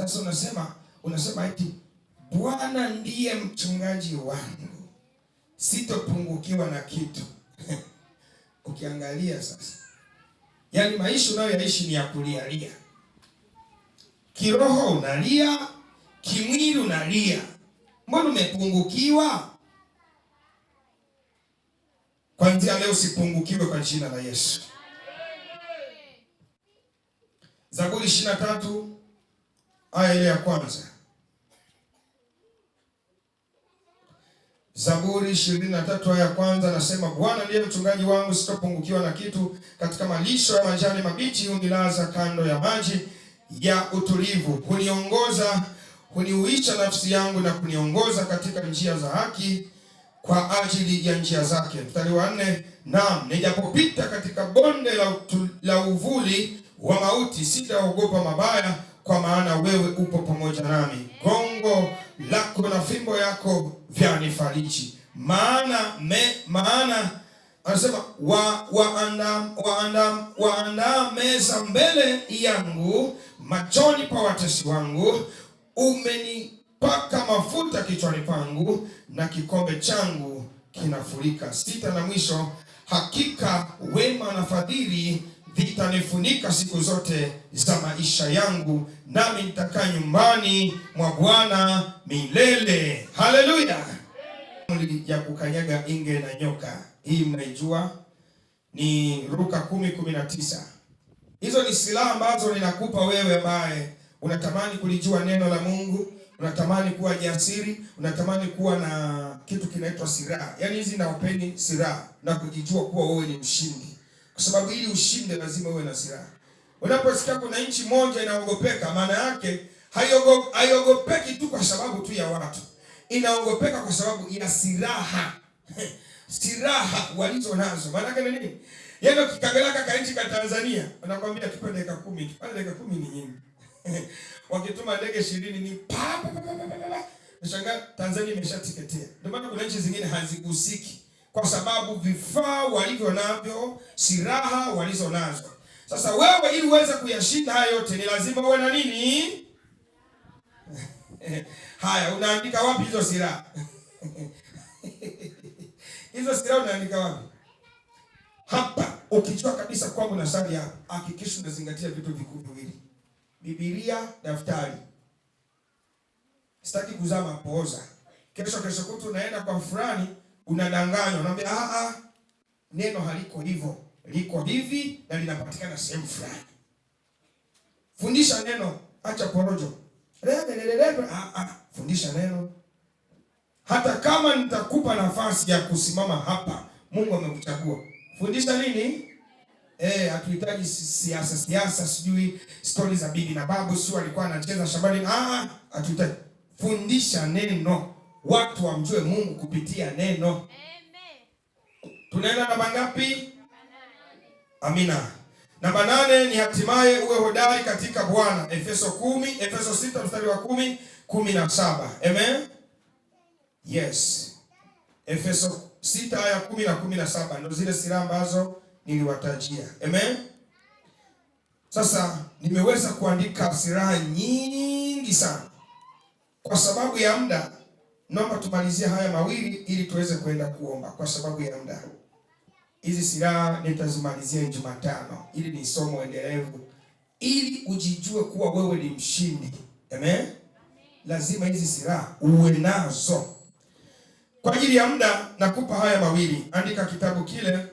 Sasa unasema eti Bwana ndiye mchungaji wangu, sitopungukiwa na kitu. Ukiangalia sasa, yaani maisha unayoyaishi ni ya kulialia. Kiroho unalia, kimwili unalia, mbona umepungukiwa? Kwanzia leo usipungukiwe kwa jina la Yesu. Zaburi 23 aya ile ya kwanza. Zaburi 23 aya ya kwanza nasema, Bwana ndiye mchungaji wangu, sitopungukiwa na kitu. Katika malisho ya majani mabichi hunilaza kando ya maji ya utulivu. Huniongoza, huniuisha nafsi yangu na kuniongoza katika njia za haki kwa ajili ya njia zake. Mstari wa 4, naam, nijapopita katika bonde la uvuli wa mauti, sitaogopa mabaya, kwa maana wewe upo pamoja nami. Gongo lako na fimbo yako vyanifariji. Maana anasema waandaa meza mbele yangu machoni pa watesi wangu, umenipaka mafuta kichwani pangu na kikombe changu kinafurika. 6 na mwisho, hakika wema na fadhili vitanifunika siku zote za maisha yangu, nami nitakaa nyumbani mwa Bwana milele. Haleluya! Ya kukanyaga inge na nyoka, hii mnaijua, ni Luka 10:19. Hizo ni silaha ambazo ninakupa wewe ambaye unatamani kulijua neno la Mungu, unatamani kuwa jasiri, unatamani kuwa na kitu kinaitwa silaha. Yaani hizi nawapeni silaha na kujijua kuwa wewe ni mshindi. Kwa sababu ili ushinde lazima uwe na silaha. Unaposikia kuna nchi moja inaogopeka, maana yake haiogopeki tu kwa sababu tu ya watu. Inaogopeka kwa sababu ya silaha. Silaha walizo nazo. Maana yake ni nini? Yaani ukikaangalia ka nchi ka Tanzania, wanakuambia tupe dakika 10, tupe dakika 10 ni nyingi. Wakituma ndege 20 ni pa pa pa pa pa pa. Nashangaa Tanzania imeshatiketea. Ndio maana kuna nchi zingine hazigusiki kwa sababu vifaa walivyo navyo, silaha walizo nazo. Sasa wewe ili uweze kuyashinda haya yote ni lazima uwe na nini? Haya, unaandika wapi hizo silaha? Hizo silaha unaandika wapi? Hapa ukijua kabisa kwamba unasali hapa, hakikisha unazingatia vitu vikuu viwili: Biblia, daftari. Sitaki kuzama pooza. Kesho kesho kutu unaenda kwa fulani, unadanganywa, unaambia neno haliko hivyo, liko hivi na linapatikana sehemu fulani. Fundisha neno, acha porojo. Fundisha neno. Hata kama nitakupa nafasi ya kusimama hapa, Mungu amekuchagua. Fundisha nini? Hatuhitaji siasa siasa, sijui stori za bibi na babu, sio alikuwa anacheza shambani. Hatuhitaji. Fundisha neno, watu wamjue Mungu kupitia neno. Amen. Tunaenda namba ngapi? Amina. Namba 8 ni hatimaye uwe hodari katika Bwana. Efeso 10, Efeso 6 mstari wa 10, 17. Amen. Yes. Efeso 6 aya 10 na 17 ndio zile silaha ambazo niliwatajia. Amen. Sasa nimeweza kuandika silaha nyingi sana. Kwa sababu ya muda naomba tumalizie haya mawili ili tuweze kwenda kuomba kwa sababu ya muda. Hizi silaha nitazimalizia Jumatano ili ni somo endelevu ili ujijue kuwa wewe ni mshindi. Amen. Lazima hizi silaha uwe nazo. Kwa ajili ya muda nakupa haya mawili. Andika kitabu kile